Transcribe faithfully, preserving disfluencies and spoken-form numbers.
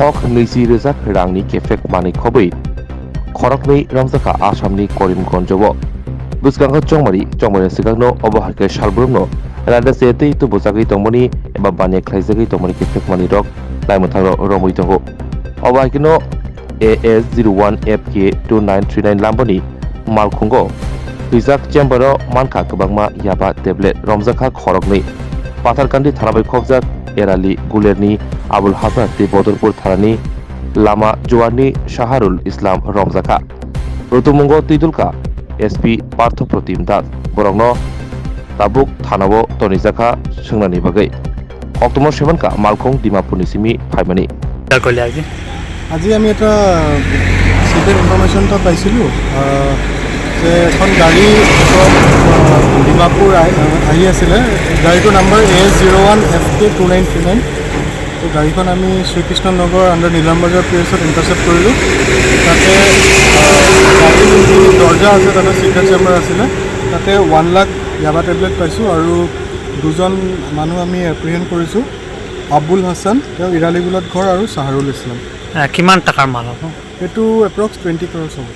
Kok nwichi rwjak rangni kephek manwi khobwi khoroknwi romjakha Assamni Karimganjo-o. Bwskango chongmani, chongmani swkangno obo hai khe salbrumno raida se tei tubujagwi tongmani eba baniya khlaijagwi tongmani kephek manwirok laimwthangno romwi tongo. Obo hai kheno A S zero one F K two nine three nine lambani malkhungo hwijak chamber-o mankha kwbangma yaba tablet romjakha khoroknwi. Patharkandi thana bai khokjak Erali Gulerni Abul Hasan tei Bodorpur thanani lama Juarni Shaharul Islam romjakha. Rutumungo twidulkha S P Partho Protim Das, borokno tabuk thanao tonijakha swngnani bagwi. Koktwma semankha malkhung Dimapurni simi phaimani. আজি আমি এটা secret information এটা পাইছিলোঁ, আহ, যে এখন গাড়ী এখন, আহ, ডিমাপুৰ আহি আহি আছিলে। গাড়ীটোৰ নাম্বাৰ এ এছ জিৰ' ওৱান এফ কে টু নাইন থ্ৰী নাইন। তো গাড়ীখন আমি শ্ৰীকৃষ্ণ নগৰ আণ্ডাৰ নীলাম বজাৰ পি এছত ইণ্টাৰচেপ্ট কৰিলোঁ। তাতে, আহ, গাড়ীৰ যোনখিনি দৰ্জা আছে, তাতে চিক্ৰেট চেম্বাৰ আছিলে। তাতে ওৱান লাখ য়াবা টেবলেট পাইছোঁ আৰু দুজন মানুহ আমি এপ্ৰিহেণ্ড কৰিছোঁ। আব্বুল হাছান, তেওঁ ইৰালিগুলত ঘৰ, আৰু চাহাৰুল ইছলাম। আহ, কিমান টকাৰ মাল হ'ব? এইটো এপ্ৰক্স টুৱেণ্টি ক্ৰ'ৰ্ছ হ'ব।